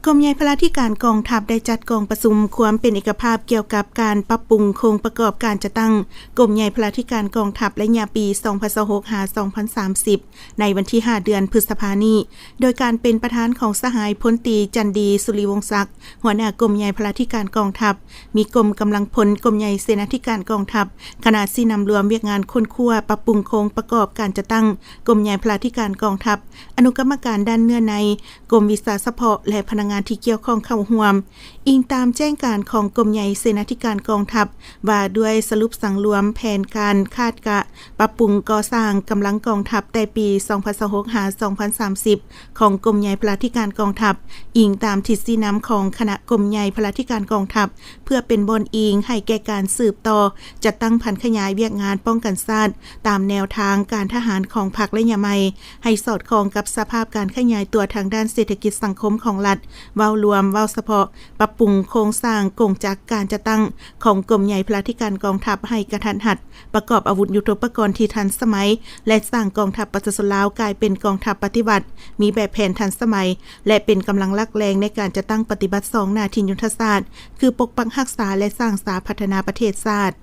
ກົມໃຫຍ່ພະລາທິການກອງທັບ ໄດ້ຈັດກອງປະຊຸມຄວາມເປັນເອກະພາບກ່ຽວກັບການປັບປຸງໂຄງປະກອບການຈັດຕັ້ງກົມໃຫຍ່ພະລາທິການກອງທັບ ໄລຍະປີສອງພັນຊາວຫົກ ຫາ ສອງພັນສາມສິບ ໃນວັນທີຫ້າ ເດືອນພຶດສະພານີ້ ໂດຍການເປັນປະທານຂອງສະຫາຍພົນຕີ ຈັນດີ ສຸລິວົງສັກ ຫົວໜ້າກົມໃຫຍ່ພະລາທິການກອງທັບ, ມີກົມກຳລັງພົນ, ກົມໃຫຍ່ເສນາທິການກອງທັບ, ຄະນະຊີ້ນຳລວມວຽກງານຄົ້ນຄວ້າປັບປຸງໂຄງປະກອບການຈັດຕັ້ງກົມໃຫຍ່ພະລາທິການກອງທັບ, ອະນຸກຳມະການດ້ານເນື້ອໃນ, ກົມວິຊາສະເພາະ ແລະ ພະນັກງານທີ່ກ່ຽວຂ້ອງເຂົ້າຮ່ວມ. ອີງຕາມແຈ້ງການຂອງກົມໃຫຍ່ເສນາທິການກອງທັບ ວ່າດ້ວຍສະຫຼຸບສັງລວມແຜນການຄາດກະປັບປຸງກໍ່ສ້າງກຳລັງກອງທັບແຕ່ປີສອງພັນຊາວຫົກ ຫາ ສອງພັນສາມສິບ ຂອງກົມໃຫຍ່ພະລາທິການກອງທັບ, ອີງຕາມທິດຊີ້ນຳຂອງຄະນະກົມໃຫຍ່ພະລາທິການກອງທັບ ເພື່ອເປັນບ່ອນອີງໃຫ້ແກ່ການສືບຕໍ່ຈັດຕັ້ງຜັນຂະຫຍາຍວຽກງານປ້ອງກັນຊາດ ຕາມແນວທາງການທະຫານຂອງພັກໄລຍະໃໝ່ ໃຫ້ສອດຄ່ອງກັບສະພາບການຂະຫຍາຍຕົວທາງດ້ານເສດຖະກິດສັງຄົມຂອງລັດ ເວົ້າລວມ, ເວົ້າສະເພາະ, ປັບປຸງໂຄງສ້າງກົງຈັກການຈັດຕັ້ງຂອງກົມໃຫຍ່ພະລາທິການກອງທັບໃຫ້ກະທັດຮັດ, ປະກອບອາວຸດຍຸດໂທປະກອນທີ່ທັນສະໄໝ ແລະ ສ້າງກອງທັບປະຊາຊົນລາວກາຍເປັນກອງທັບປະຕິວັດ, ມີແບບແຜນທັນສະໄໝ ແລະ ເປັນກຳລັງຫຼັກແຫຼ່ງໃນການຈັດຕັ້ງປະຕິບັດສອງໜ້າທີ່ຍຸດທະສາດ ຄືປົກປັກຮັກສາ ແລະ ສ້າງສາພັດທະນາປະເທດຊາດ.